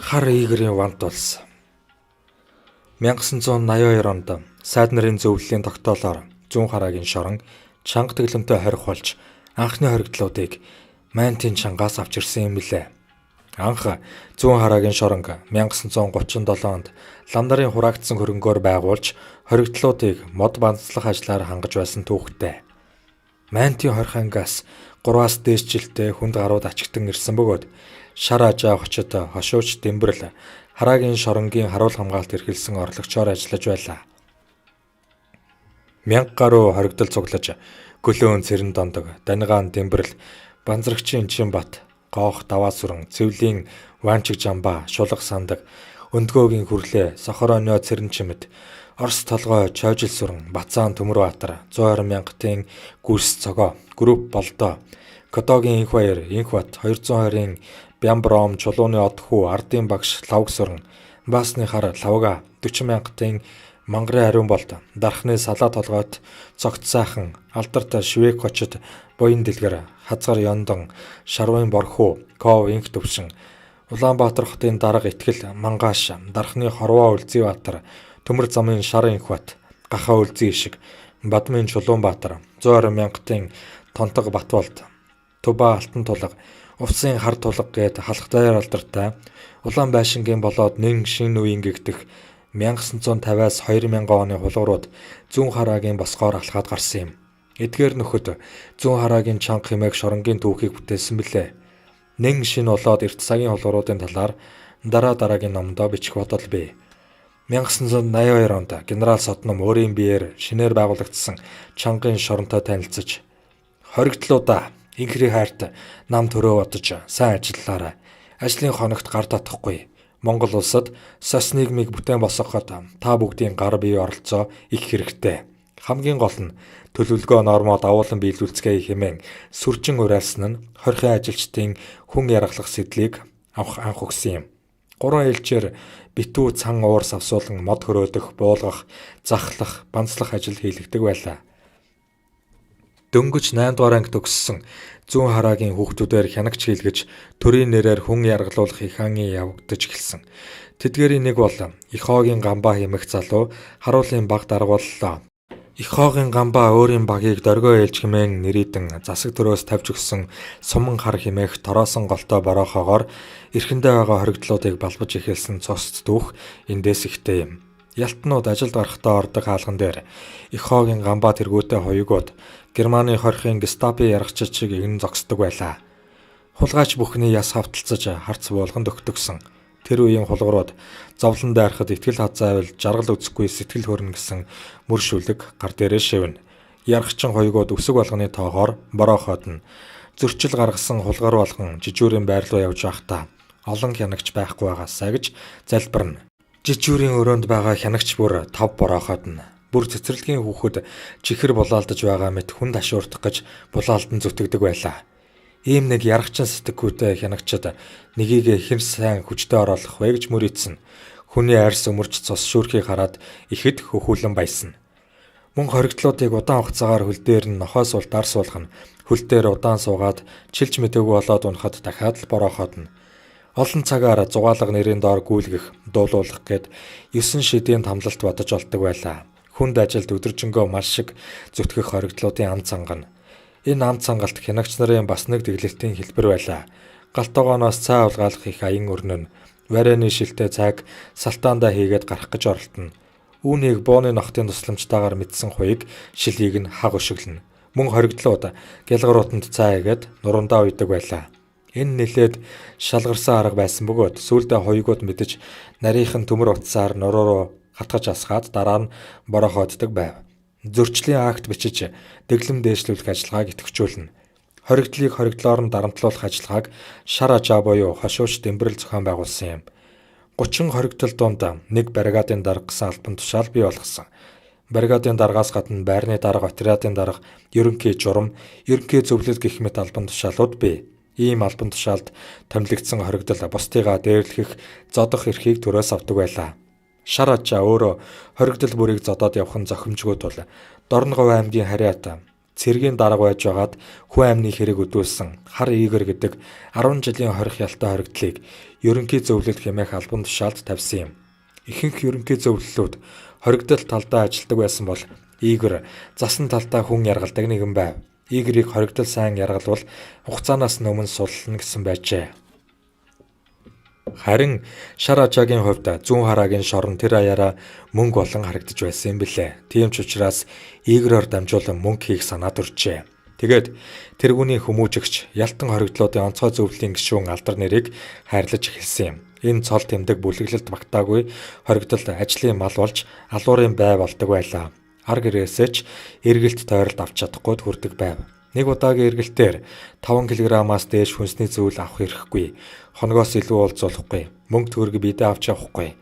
Хар Игэрийн вант улс. 1982 онд сайд нарын зөвлөлийн тогтоолоор зүүн хараагийн шорон чанга тэглэмтэй хорих болж анхны хоригдлуудыг Мантийн чангаас авч ирсэн юм билээ. Анх зүүн хараагийн шоронг 1937 онд лам нарын хураагдсан хөрөнгөөр байгуулж хоригдлуудыг мод банцлах ажлаар хангаж байсан түүхтэй. Мантийн хорих ангиас 3-аас дээш жилтэй хүнд гарууд ачигтан ирсэн бөгөөд шар ажаа хочид хошууч Дэмбэрэл хараагийн шоронгийн харуул хамгаалалт эрхэлсэн орлогчоор ажиллаж байлаа. 1000 гаруй хоригдол цуглаж Гөлөөн Цэрэн дондог, Данигаан Дэмбэрэл, Банзрагчийн Чинбат, Гоох Даваа сүрэн, Цэвлийн Ванчиг Жамбаа, Шулга сандаг, Өндгөөгийн Хүрлээ, Сохоронио Цэрэн чимэд, Орос толгой Чойжил сүрэн, Бацаан Төмөрбаатар, 120 мянгатын Гүрс цогоо, Групп Болдоо, Кодогийн Инх баяр, Инх бат, 220-ын Бямбром, Чулууны од хүү, Ардын багш Лавг сүрэн, Баасны хар Лавга, 40 мянгатын Мангарын ариун болд, Дархны салаа толгойт Цогт сайхан, Алдарт Швек хочид Буян дэлгэр, Хазгар Ёндон, Шарвын борхуу, Ков инх төвшин, Улаанбаатар хотын дарга Итгэл Мангааш, Дархны Хорвоо Үлзий Баатар, Төмөр замын Шар инх бат, Гахаа Үлзий ишиг, Бадмын Чулуунбаатар, 120 мянгатын Тонтог Батболд, Туба Алтан тулга, Увсын хар тулга гээд халахтайр алдартай Улаан байшингийн болоод нэн шинэ үеийн гэгдэх 1950-аас 2000 оны хулгуурууд зүүн хараагийн босгоор алхаад гарсан юм. Эдгээр нөхөд зүүн хараагийн чанга хэмээх шоронгийн түүхийг бүтээсэн билээ. Нэн шинэ болоод эрт цагийн хулгууруудын талаар дараа дараагийн номдоо бичих бодол бий. 1982 онд генерал Содном өөрийн биеэр шинээр байгуулагдсан чангаын шоронтой танилцаж хоригдлуудаа инхрийн хайрт нам төрөө бодож сайн ажиллалаарай. Ажлын хоногт гар татахгүй. Монгол улсад соц нийгмийг бүтээн босгоход та бүгдийн гар бие оролцоо их хэрэгтэй. Хамгийн гол нь төлөвлөгөө нормоо давуулан биелүүлцгээе хэмээн сүржин уриалсан нь хорихын ажилчдын хүн яргалах сэдлийг анх өгсөн юм. Гурван ээлжээр битүү цан уур савсуулан мод хөрөөдөх, буулгах, захлах, банцлах ажил хийлэгдэг байлаа. Дөнгөж 8 дугаар анги төгссөн зүүн хараагийн хүүхдүүдээр хянагч хийлгэж төрийн нэрээр хүн яргалуулах их ангийн явагдаж эхэлсэн. Тэдгээрийн нэг бол Ихогийн Гамбаа хэмээх залуу харуулын баг дарга боллоо. Ихогийн Гамбаа өөрийн багийг доргио ээлж хэмээн нэрийдэн засаг төрөөс тавьж өгсөн суман хар хэмээх тороосон голтой бороохоогоор эрхэндээ байгаа хоригдлуудыг балбаж эхэлсэн цост түүх эндээс ихтэй юм. Ялтнууд ажилд гарахдаа ордог хаалган дээр Ихогийн Гамбаа тэргүүтээ хоёугууд Германы хорихын гестапо яргачид шиг эгнэн зогсдог байлаа. Хулгайч бүхний яс хавталцаж харц буулган дөгтөгсөн. Тэр үеийн хулгуурууд зовлон дайрахад итгэл хазаавал жаргал үзэхгүй сэтгэл хөрнө гэсэн мөр шүлэг гар дээрээ шивнэ. Яргачин хоёугууд өсөг болгоны тоогоор бороохойдно. Зөрчил гаргасан хулгар болгон жижүүрийн байр руу явж байхдаа олон хянагч байхгүй байгаасаа гэж залбирна. Жижүүрийн өрөөнд байгаа хянагч бүр тав бороохойдно. Бүр цэцэрлэгийн хүүхэд чихэр булаалдаж байгаа мэт хүн ташуурдах гэж булаалдан зүтгэдэг байлаа. Ийм нэг яргачин сэтгэхүйтэй хянагчид нэгийг хэр сайн хүчтэй оруулах вэ гэж мөрийцсэн. Хүний арьс өмөрч цус шүүрхийг хараад ихэд хөхүүлэн баясна. Мөн хоригдлуудыг удаан хугацаагаар хөл дээр нь нохой сул дар суулгана. Хөл дээр удаан суугаад чилж мэдээгүй болоод унахад дахиад л бороохойдно. Олон цагаар зугаалга нэрийн доор гүйлгэх, дуулуулах гээд 9 шидийн тамлалт бодож олдог байлаа. Хүнд ажилд өдөржингөө мал шиг зүтгэх хоригдлуудын ам цангана. Энэ ам цангалт хянагч нарын бас нэг дэглэлтийн хэлбэр байлаа. Галт тогооноос цай улгаалгах их аян өрнөн. Варени шилтэй цайг салтаандаа хийгээд гарах гэж оролдоно. Үүнийг бууны нохтын тусламжтайгаар мэдсэн хуйг шилийг нь хаг өшиглөнө. Мөн хоригдлууд гялгаруутанд цай хийгээд нуруундаа уйдаг байлаа. Энэ нэлээд шалгарсан арга байсан бөгөөд сүүлдээ хоёугууд мэдэж нарийнхан төмөр утсаар нуруу руу хатгаж асгаад дараа нь борохойддог байв. Зөрчлийн акт бичиж дэглэм дээшлүүлэх ажиллагааг идэвхжүүлнэ. Хоригдлыг хоригдлоор нь дарамтлуулах ажиллагааг шар ажаа буюу хошууч Дэмбэрэл зохион байгуулсан юм. 30 хоригдол дунд нэг бригадын дарга гэсэн албан тушаал бий болгосон. Бригадын даргаас гадна байрны дарга, отрядын дарга, ерөнхий журам, ерөнхий зөвлөл гэх мэт албан тушаалууд бий. Ийм албан тушаалд томилогдсон хоригдол бусдыгаа дээрлэх, зодох эрхийг төрөөс авдаг байлаа. Шар ажаа өөрөө хоригдол бүрийг зодоод явах нь зохимжгүй тул Дорноговь аймгийн хариат Цэргийн дарга байж байгаад хүн амны хэрэг өдүүлсэн Хар Игор гэдэг 10 жилийн хорих ялтай хоригдлыг ерөнхий зөвлөл хэмээх албан тушаалд тавьсан юм. Ихэнх ерөнхий зөвлөлүүд хоригдол талдаа ажилладаг байсан бол Игор засан талдаа хүн яргалдаг нэгэн байв. Игорийг хоригдол сайн яргалвал хугацаанаас өмнө суллана гэсэн байжээ. Харин Шар Ажаагийн хувьд зүүн хараагийн шорон тэр аяараа мөнгө болон харагдаж байсан юм билээ. Тийм ч учраас Игороор дамжуулан мөнгө хийх санаа төржээ. Тэгээд тэргүүний хүмүүжигч Ялтан хоригдлуудын онцгой зөвлөлийн гишүүн алдар нэрийг хайрлаж эхэлсэн юм. Энэ цол тэмдэг бүлэглэлд багтаагүй хоригдолд ажлын мал болж алуурын бай болдог байлаа. Ар гэрээсээ ч эргэлт тойролт авч чадахгүй хүрдэг байв. Нэг удаагийн эргэлтээр 5 кг-аас дээш хүнсний зүйл авах эрхгүй. Хоногоос илүү уулзуулахгүй. Мөнгө төгрөг биедээ авч явахгүй.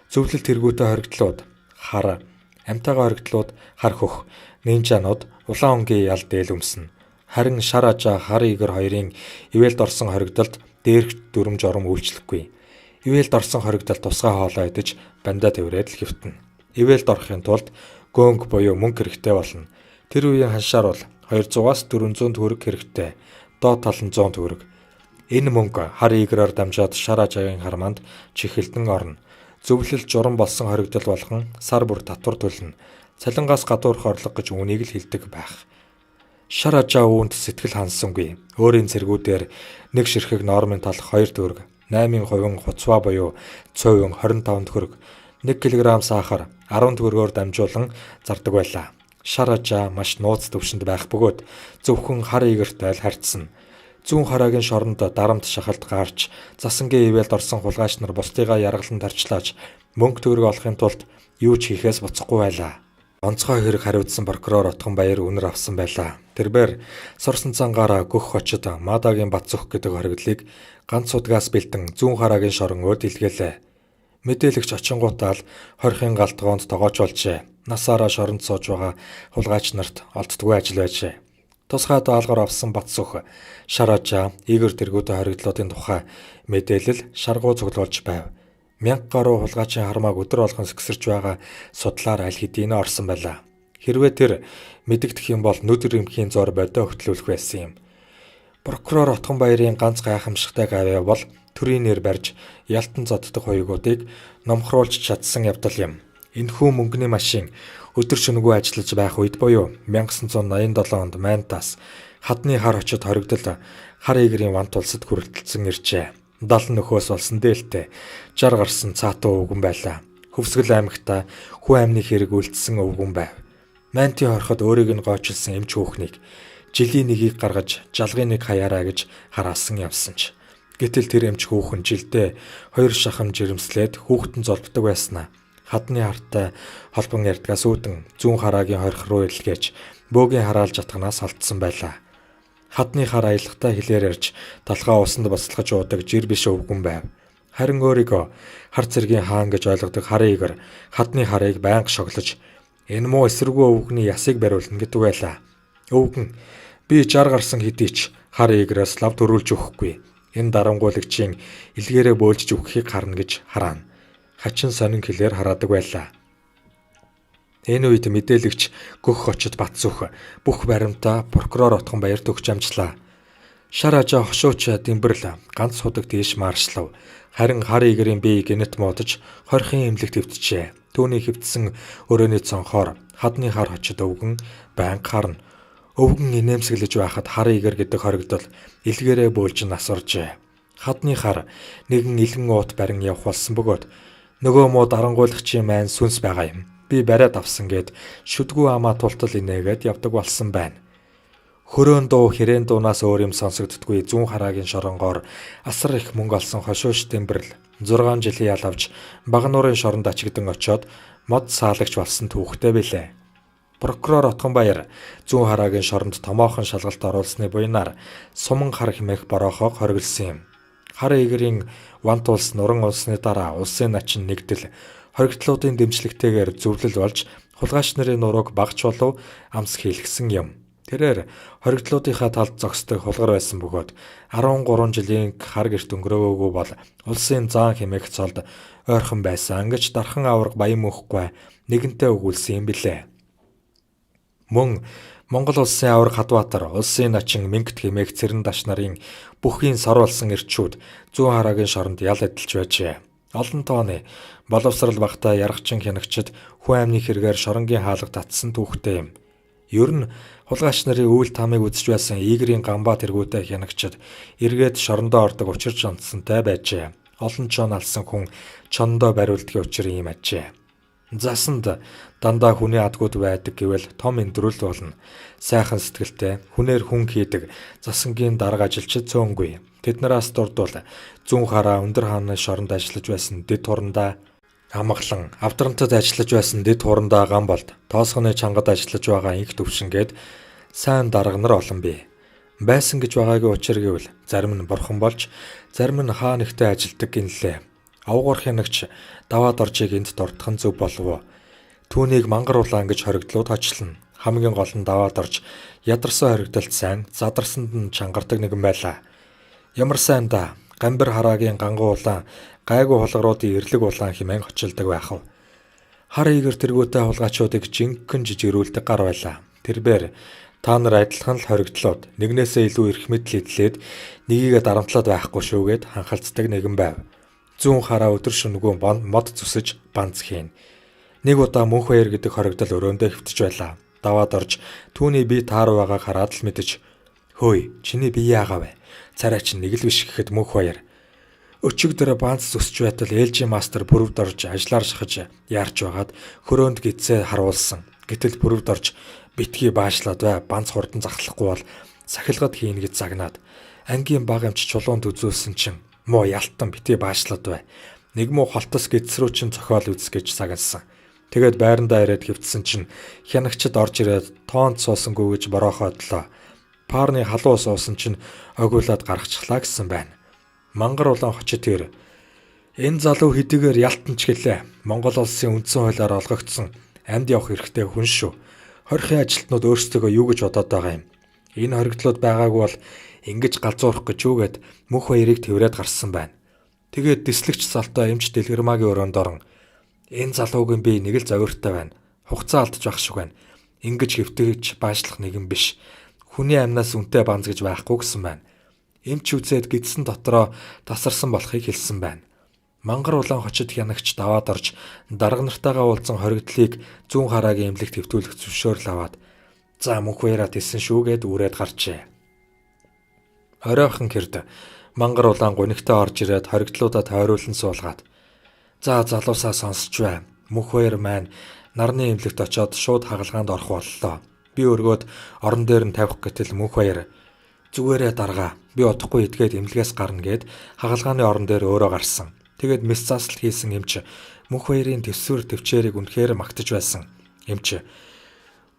Зөвлөлт тэргүүтэй хоригдлууд хар, амтайгаа хоригдлууд хар хөх, нинжанууд улаан өнгийн ял дээл өмснө. Харин Шар Ажаа, Хар Игор хоёрын ивэлд орсон хоригдолд дээрх дүрм журам үйлчлэхгүй. Ивэлд орсон хоригдол тусгай хоолоо идэж бандаа тэврээд л хэвтэнэ. Ивэлд орохын тулд гөөнг буюу мөнгө хэрэгтэй болно. Тэр үеийн ханшаар бол 200-аас 400 төгрөг хэрэгтэй. Доод тал нь 100 төгрөг. Энэ мөнгө Хар Игороор дамжаад Шар Ажаагийн хармаанд чихэлдэн орно. Зөвлөл журам болсон хоригдол болгон сар бүр татвар төлнө. Цалингаас гадуурх орлого гэж үүнийг л хэлдэг байх. Шар Ажаа үүнд сэтгэл хансангүй. Өөрийн цэргүүдээр нэг ширхэг нормын талх 2 төгрөг, 8% хуцва буюу цовин 25 төгрөг, 1 кг сахар 10 төгрөгөөр дамжуулан зардаг байлаа. Шар Ажаа маш нууц төвшөнд байх бөгөөд зөвхөн Хар Игортой л харьцсан. Зүүн хараагийн шоронд дарамт шахалт гарч засангийн ивэлд орсон хулгайч нар бусдыгаа яргалан тарчлаач мөнгө төгрөг олохын тулд юу ч хийхээс буцахгүй байлаа. Онцгой хэрэг хариуцсан прокурор Отгонбаяр үнэр авсан байлаа. Тэрбээр сурсан цангаараа гөх хочид Мадагийн Бат зүх гэдэг хоригдлыг ганц судгаас бэлдэн зүүн хараагийн шорон өөд илгээлээ. Мэдээлэгч очингуутаа л хорихын галтгоонд тогооч болжээ. Насаараа шоронд сууж байгаа хулгайч нарт олддгүй ажил байжээ. Тусгай даалгавар авсан Бат зүх Шар Ажаа, Игор тэргүүтэй хоригдлуудын тухай мэдээлэл шаргуу цуглуулж байв. 1000 гаруй хулгайчийн хармааг өдөр болгон сэгсэрч байгаа судлаар аль хэдийн орсон байлаа. Хэрвээ тэр мэдэгдэх юм бол нүд рэмхийн зор бодио хөтлүүлэх байсан юм. Прокурор Отгонбаярын ганц гайхамшигтай гавьяа бол төрийн нэр барьж ялтан зоддох хоёугуудыг номхруулж чадсан явдал юм. Энэхүү мөнгөний машин өдөр шөнөгүй ажиллаж байх үед буюу 1987 онд Мантас хадны хар очид хоригдол Хар Игорийн вант улсад хүрэлцсэн иржээ. 70 нөхөөс болсон дээлтэй 60 гарсан цаатан өвгөн байлаа. Хөвсгөл аймагта хүн амны хэрэг үлдсэн өвгөн байв. Мантийн хорход өөрийг нь гоочилсан эмч хүүхнийг жилийн нэгийг гаргаж жалгын нэг хаяараа гэж хараасан явсан ч. Гэтэл тэр эмч хүүхэн жилдээ 2 шахам жирэмслээд хүүхдэн золбдог байснаа. Хадны хартай холбон ярьдгаас үүдэн зүүн хараагийн хорих руу ирлгээж бөөгийн хараалж атганаас алдсан байлаа. Хадны хар аялгатай хэлээр ярьж талхаа усанд буцалгаж уудаг жир биш өвгөн байв. Харин өөрийгөө хар цэргийн хаан гэж ойлгодог Хар Игор хадны харыг байнга шоглож энэ муу эсэргүү өвгөний ясыг бариулна гэдэг байлаа. Өвгөн би 60 гарсан хэдий ч Хар Игороос лав төрүүлж өгөхгүй. Энэ дарангуулагчийн илгээрээ бөөлжиж өгөхийг харна гэж хараана. Хачин сонин хэлээр хараадаг байлаа. Энэ үед мэдээлэгч гөх хочид Бат зүх бүх баримтаа прокурор Отгонбаярт өгч амжлаа. Шар Ажаа хошууч Дэмбэрл ганц худаг дээш маршлав. Харин Хар Игорийн бие гэнэт муудаж хорихын эмнэлэгт хэвтжээ. Түүний хэвтсэн өрөөний цонхоор хадны хар хочид өвгөн байнга харна. Өвгөн инээмсэглэж байхад Хар Игор гэдэг хоригдол илгээрээ бөөлжин нас оржээ. Хадны хар нэгэн илгэн уут барин явах болсон бөгөөд нөгөө муу дарангуйлагчийн маань сүнс байгаа юм. Би бариад авсан гэд шүдгүү амаа тултал инээгээд явдаг болсон байна. Хөрөөн дуу хэрээн дуунаас өөр юм сонсогддоггүй зүүн хараагийн шоронгоор асар их мөнгө олсон хошууш Дэмбэрл 6 жилийн ял авч Багануурын шоронд ачигдан очоод мод саалагч болсон түүхтэй билээ. Прокурор Отгонбаяр зүүн хараагийн шоронд томоохон шалгалт оруулсны буянаар суман хар хэмээх бороохоог хориглосон юм. Хар Игорийн вант улс нуран улсны дараа улсын начин нэгдэл хоригдлуудын дэмжлэгтэйгээр зөвлөл болж хулгайч нарын нурууг багч болов амс хийлгсэн юм. Тэрээр хоригдлуудынхаа талд зогсдог хулгар байсан бөгөөд 13 жилийн хар гэрт өнгөрөөгөөгүй бол улсын заан хэмээх цолд ойрхон байсан гэж дархан аварга баян мөнхгүй нэгэнтээ өгүүлсэн юм билээ. Мөн Монгол улсын аварга Хадбаатар, улсын начин Мингт хэмээх цэрэн даш нарын бүхийн сор болсон эрчүүд зүүн хараагийн шоронд ял эдэлж байжээ. Олон тооны боловсрал багтаа яргачин хянагчид хүн амны хэрэгээр шоронгийн хаалга татсан түүхтэй юм. Ер нь хулгайч нарын үйл таамыг үзэж байсан Игэрийн гамбаа тэргүүтэй хянагчид эргээд шорондоо ордог учир жонцсонтой байжээ. Олон чон алсан хүн чондоо бариулдгийн учир ийм ажээ. Засанд дандаа хүний адгууд байдаг гэвэл том өндрөл болно. Сайхан сэтгэлтэй, хүнээр хүн хийдэг засангийн дарга ажилчид цөөнгүй. Тэднээс дурдвал зүүн хараа өндөр хааны шоронд ажиллаж байсан дэд хурандаа амгалан, авдрантад ажиллаж байсан дэд хурандаа гам болд. Тоосгоны чангад ажиллаж байгаа инх төвшингээд сайн дарга нар олон бий. Байсан гэж байгаагийн учир гэвэл зарим нь бурхан болж, зарим нь хаа нэгтээ ажилдаг гинлээ. Авгуур хянагч даваад оржийг энд дурдах нь зөв болов уу? Түүнийг мангар улаан гэж хоригдлууд хочлоно. Хамгийн гол нь даваад орж ядарсан хоригдолд сайн, задарсанд нь чангардаг нэгэн байлаа. Ямар сайн да, гамбир хараагийн ганган улаан, гайгүй хулгаруудын эрлэг улаан хэмээн хочилдог байх вэ? Хар игэр тэргүүтэй хулгайчуудыг жинхэнэ жижигрүүлдэг гар байлаа. Тэрбээр та нар адилхан л хоригдлууд нэгнээсээ илүү эрх мэдэл эдлээд нэгийгээ дарамтлаад байхгүй шүүгээд ханхалцдаг нэгэн байв. Зүүн хараа өдөр шөнөгүй мод зүсэж банц хийн. Нэг удаа мөнх баяр гэдэг хоригдол өрөөндөө хэвтэж байлаа. Даваад орж түүний бие таар байгааг хараад л мэдэж "Хөөе, чиний бие яагаа вэ? Царай чинь нэг л биш" гэхэд мөнх баяр өчигдөр банц зүсч байтал ээлжийн мастер бүрвд орж ажиллаар шахаж яарч байгаад хөрөөнд гидсээ харуулсан. Гэтэл бүрвд орж битгий баашлаад бай, банц хурдан захлахгүй бол сахилгад хийнэ гэж загнаад ангийн баг эмч чулуунд үзүүлсэн чинь муу ялтан битгий баашлаад бай. Нэг муу холтос гидс рүү чинь зохиол үз гэж загнасан. Тэгээд байрандаа ирээд хэвтсэн чинь хянагчид орж ирээд тоонд суусангүй гэж бороохоодлоо. Парны халуун суусан чинь огиулаад гаргачихлаа гэсэн байна. Мангар улаан хочид тэр энэ залуу хэдийгээр ялтан ч гэлээ. Монгол улсын үндсэн хуулиар олгогдсон амьд явах эрхтэй хүн шүү. Хорихын ажилтнууд өөрсдөө юу гэж бодоод байгаа юм? Энэ хоригдлууд байгаагүй бол ингэж галзуурах гэж юугээд мөх баярыг тэрврээд гарсан байна. Тэгээд дислэгч залтай эмч Дэлгэрмагийн өрөөнд орон энэ залуугийн би нэг л зовиртой байна. Хугацаа алдаж байх шиг байна. Ингэж хэвтэж баашлах нэгэн биш. Хүний амнаас үнэтэй банз гэж байхгүй гэсэн байна. Эмч үзээд гидсэн дотроо тасарсан болохыг хэлсэн байна. Мангар улаан хочид хянагч даваад орж дарга нартайгаа уулзсан хоригдлыг зүүн хараагийн эмнэлэгт хэвтүүлэх зөвшөөрөл аваад за мөнх баяраа хэлсэн шүүгээд үрээд гарчээ. Оройхон гэрд мангар улаан гунигтай орж ирээд хоригдлуудаа тойруулан суулгаад за залуусаа сонсч бай. Мөнх баяр маань нарны эмнэлэгт очиод шууд хагалгаанд орох боллоо. Би өргөөд орон дээр нь тавих гэтэл мөнх баяр зүгээрээ даргаа. Би удахгүй идгээд эмнэлгээс гарна гэд хагалгааны орон дээр өөрөө гарсан. Тэгээд мэс засал хийсэн эмч мөнх баярын төсвөр төвчээрийг үнэхээр магтаж байсан. Эмч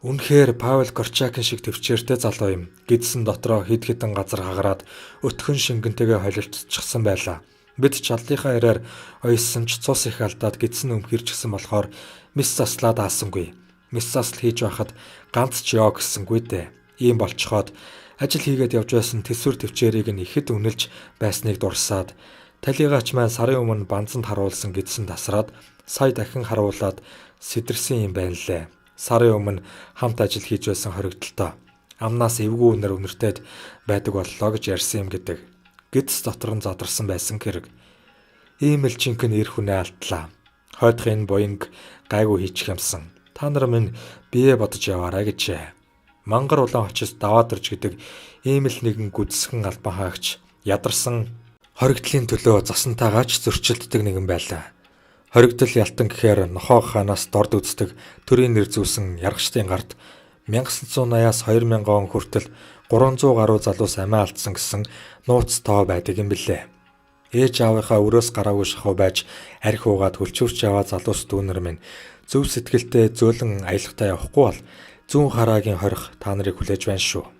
үнэхээр Павел Корчакин шиг төвчээртэй залуу юм. Гидсэн дотроо хэд хэдэн газар хагараад өтгөн шингэнтэйгээ холилдчихсан байлаа. Бид чаллынхаа ирээр оёссон ч цус их алдаад гидсэн өмхирчсэн болохоор мэс заслаад аасангүй. Мэс засал хийж байхад ганц ч ёо гэсэнгүй дээ. Ийм болцоход ажил хийгээд явж байсан төсвөр төвчээрийг нь ихэд үнэлж байсныг дурсаад талигаач маань сарын өмнө банзанд харуулсан гидсэн тасраад сая дахин харуулад сэтэрсэн юм байна лээ. Сарын өмнө хамт ажил хийж байсан хоригдолтой амнаас эвгүй үнэр үнэртэд байдаг боллоо гэж ярьсан юм гэдэг. Гидс дотор нь задарсан байсан хэрэг. Ийм л жинхэнэ эр хүнээ алдлаа. Хойдох энэ буянг гайгүй хийчих юмсан. Та нар минь бие бодож яваарай гэжээ. Мангар улаан очис даваад орж гэдэг ийм л нэгэн гүзсгэн албан хаагч ядарсан хоригдлын төлөө засантайгаач зөрчилддөг нэгэн байлаа. Хоригдол ялтан гэхээр нохоо хаанаас дорд үздэг төрийн нэр зүүсэн яргачдын гарт 1980-аас 2000 он хүртэл 300 гаруй залуус амиа алдсан гэсэн нууц тоо байдаг юм билээ. Ээж аавынхаа өрөөс гараагүй шахуу байж архи уугаад хөлчүүрч яваа залуус дүүнер минь зөв сэтгэлтэй зөөлөн аялгатай явахгүй бол зүүн хараагийн хорих та нарыг хүлээж байна шүү.